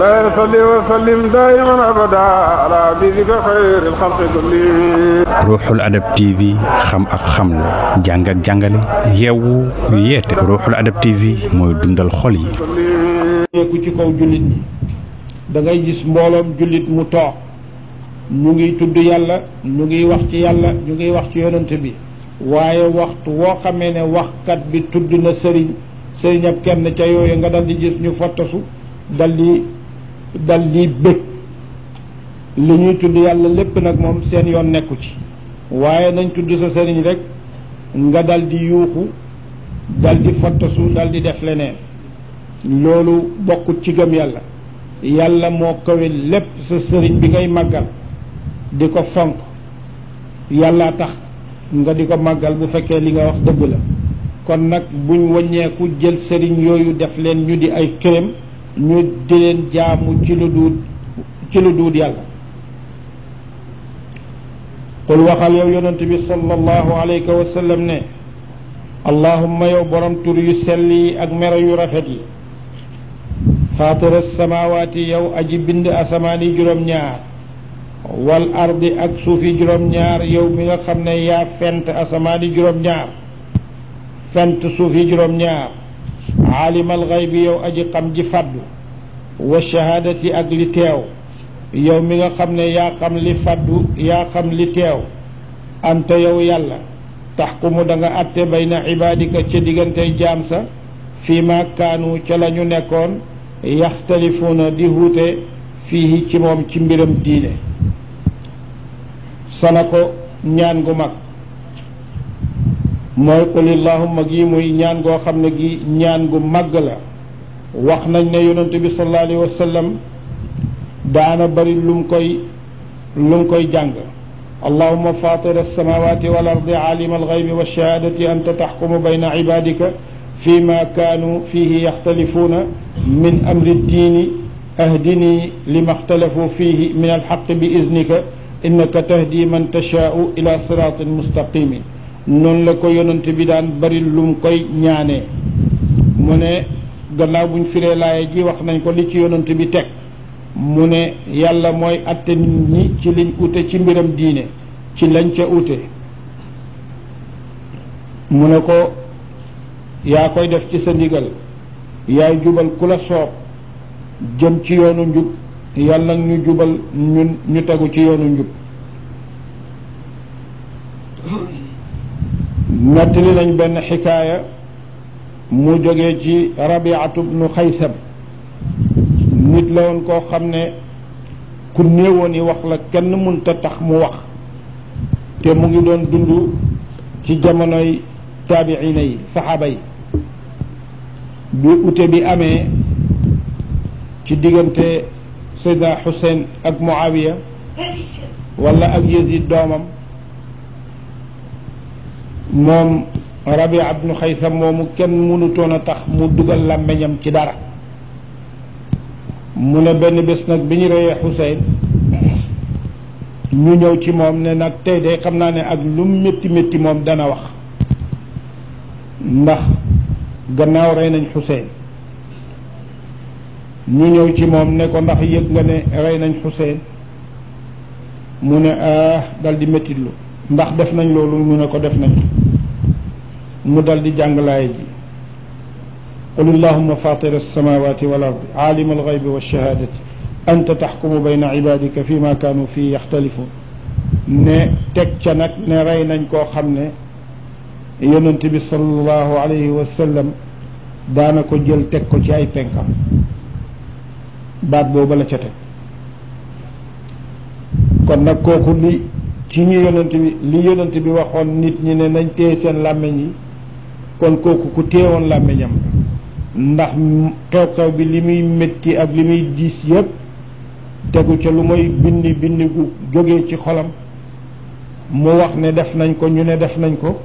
لا يصلي وسلم دائما أبدا على حبيبك خير الخلق كلهم. Ruuxul Adab TV xam ak xam la jàng ak jàngale yeewu yeete Ruuxul Adab TV mooy dundal xol yi. ku ci kaw jullit ñi da ngay gis mbooloom jullit mu toog ñu ngi tudd yàlla ñu ngi wax ci yàlla ñu ngi wax ci yonent bi waaye waxtu woo xamee ne waxkat bi tudd na sëriñ ab kenn ca yooyu nga dal di gis ñu fottasu dal di bëgg li ñuy tudd yàlla lépp nag moom seen yoon nekku ci waaye nañ tudd sa sëriñ rek nga dal di yuuxu dal di fottasu dal di def leneen loolu bokkut ci gëm yàlla yàlla moo kawe lépp sa sëriñ bi ngay màggal di ko fonk yàlla tax nga di ko màggal bu fekkee li nga wax dëgg la kon nag buñ wàññeeku jël sëriñ yooyu def leen ñu di ay këram ñu di leen jaamu ci lu duut yàlla qul waxal yow yonent bi sallallahu alayhi wa sallam ne allahumma yow borom tur yu sell yi ak mero yu rafet yi faatira samaawaati yow aji bind asamaani juróom-ñaar wal ardi ak suufi juróom-ñaar yow mi nga xam ne yaa fent asamaani juróom-ñaar fent suufi juróom-ñaar aalimal xaybi yow aji xam ji faddu wa shahaadati ak li teew yow mi nga xam ne yaa xam li faddu yaa xam li teew anta yow yàlla taxkumu da nga atte bayna ibaadika ca diggante jaam sa fii ma kaanu ca la ñu nekkoon yaxtalifuuna di wuute fii ci moom ci mbiram diine sana ko ñaan gu mag mooy qul illahumma gi muy ñaan goo xam ne gi ñaan gu màgg la wax nañ ne yonent bi sallallahu alayhi wa sallam daana bari lu mu koy jàng allahumma fatira alsamawati wal ardi alima alghaybi walshahadati anta taxkumu bayna ibadika fi ma kaanu fihi yaxtalifuuna min amri ddiini ahdini lima xtalafu fihi min alxaqi bi idnika innaka tahdi man tashaau ila siraatin mustaqimin noonu la ko yonent bi daan bari lu mu koy ñaanee mu ne gannaaw buñ firee laaye ji wax nañ ko li ci yonent bi teg mu ne yàlla mooy atte nit ñi ci liñ ute ci mbiram diine ci lañ ca ute mu ne ko yaa koy def ci sa ndigal yaay jubal ku la soob jëm ci yoonu njub yàlla nag ñu jubal ñun ñu tegu ci yoonu njub nettali nañ benn xikaaya mu jógee ci rabiatu bnu xaysam nit la woon koo xam ne ku néewoon yi wax la kenn mënta tax mu wax te mu ngi doon dund ci jamonoy taabiina yi saxaaba yi bi ute bi amee ci diggante Seydina Xuseyn ak Muawiya wala ak Yazid doomam moom Rabia ibnu Xaysam moomu kenn mënutoon a tax mu dugal làmmiñam ci dara mu ne benn bés nag bi ñu reyee Xuseyn ñu ñëw ci moom ne nag tey de xam naa ne ak lu métti métti moom dana wax ndax gannaaw rey nañ Xuseyn ñu ñëw ci moom ne ko ndax yëg nga ne rey nañ Xuseyn mu ne dal di méttitlu ndax def nañ loolu mu ne ko def nañ mu dal di jàng laaya ji qul allahumma fatira alsamawati wal ardi alima alghaybi walshahadati anta taxkumu bayna ibadika fi ma kaanu fii yaxtalifun ne teg ca nag ne rey nañ koo xam ne yonent bi sallallahu alayhi wa sallam daana ko jël teg ko ci ay penkam baat booba la ca teg kon nag kooku li ci ñu yonent bi waxoon nit ñi ne nañ téye seen làmmiñ yi kon kooku ku téewoon làmmiñam ndax xew-xew bi li muy métti ak li muy diis yépp tegu ca lu mooy bindi gu jógee ci xolam mu wax ne def nañ ko ñu ne def nañ ko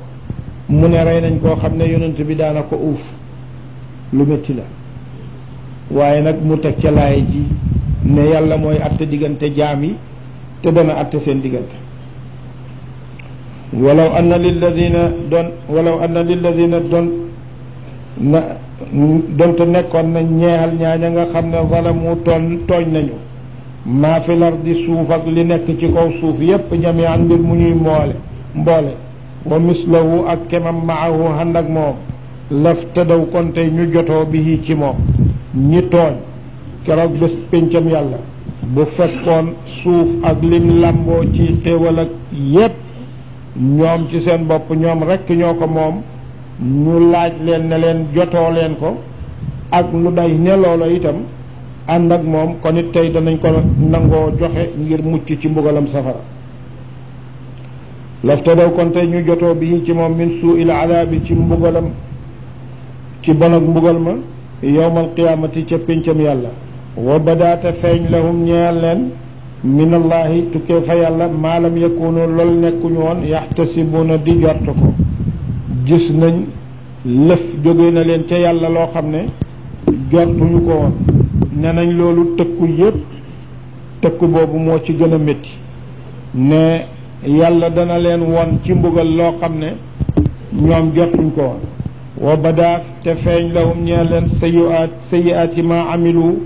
mu ne rey nañ koo xam ne yonent bi daana ko uuf lu métti la waaye nag mu teg ca laay ji ne yàlla mooy atte diggante jaam yi te dana atte seen diggante walaw anna lilladina na donte nekkoon na ñeexal ñaaña nga xam ne zalamu tooñ nañu maa fi lardi suuf ak li nekk ci kaw suuf yépp jami'an mbir mu ñuy mboole wa mislahu ak kemam maahu ànd ak moom laftadaw kon tey ñu jotoo bi ci moom ñi tooñ keroog bés péncam yàlla bu fekkoon suuf ak lim làmboo ci xéewal ak yépp ñoom ci seen bopp ñoom rekk ñoo ko moom ñu laaj leen ne leen jotoo leen ko ak lu day ne loola itam ànd ak moom kon it tey danañ ko nangoo joxe ngir mucc ci mbugalam safara laftadaw kon tey ñu jotoo bi ci moom min suu'il adaabi ci mbugalam ci bon ak mbugal ma yowmal qiyaamati ca péncam yàlla wa badaata feeñ lahum ñeel leen min allahi tukkee fa yàlla maalam yakunu lool nekkuñu woon yaxtasibuuna di jort ko gis nañ lëf jóge na leen ca yàlla loo xam ne jortuñu ko woon ne nañ loolu tëkku yépp tëkku boobu moo ci gën a métti ne yàlla dana leen won ci mbugal loo xam ne ñoom jortuñ ko woon wa badaaf te feeñ lahum ñee leen sayyi'aati ma amilu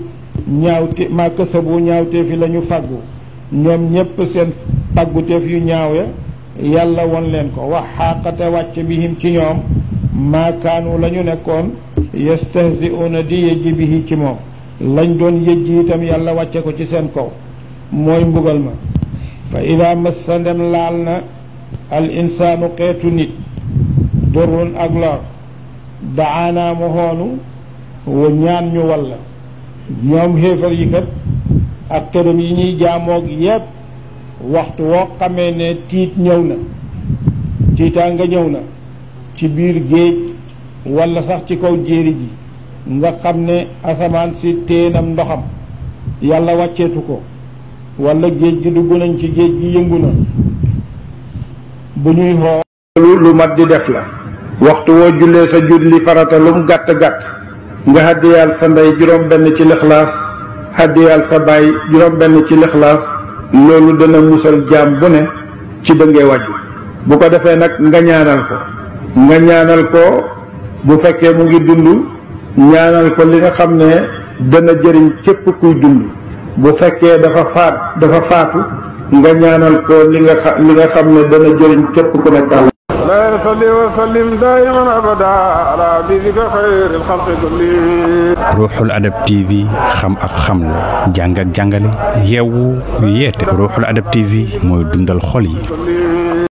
ñaawte ma kasabu ñaawteef yi la ñu fàggu ñoom ñépp seen fàgguteef yu ñaaw ya yàlla won leen ko wax xaaqate wàcc bihim ci ñoom maa kaanu la ñu nekkoon yastahzi'uuna di yëjji bihi ci moom lañ doon yëjji itam yàlla wàcce ko ci seen kaw mooy mbugal ma fa ida massa ndem laal na al insaanu xeetu nit durrun ak lor daanaa mu xoonu wa ñaan ñu walla ñoom xéefar yi kat ak këram yi ñuy jaamoog yépp waxtu woo xamee ne tiit ñëw na tiitaa nga ñëw na ci biir géej walla sax ci kaw jéeri ji nga xam ne asamaan si téenam ndoxam yàlla wàcceetu ko walla géej gi dugg nañ ci géej gi yëngu na bu ñuy xool lu mat di def la waxtu woo jullee sa julli farata lum gàtt-gàtt nga haddiyal sa ndey juróom benn ci lixlaas haddiyal sa baay juróom benn ci lixlaas loolu dana musal jaam bu ne ci dëngee wàjju bu ko defee nag nga ñaanal ko bu fekkee mu ngi dund ñaanal ko li nga xam ne dana jëriñ képp kuy dund bu fekkee dafa faatu nga ñaanal ko li nga xam ne dana jëriñ képp ku nekk لا يصلي وسلم دائما ابدا على حبيبك خير الخلق كلهم. ruuxul adab TV xam ak xam la jàng ak jàngale yeewu yeete ruuxul adab TV mooy dundal xol yi.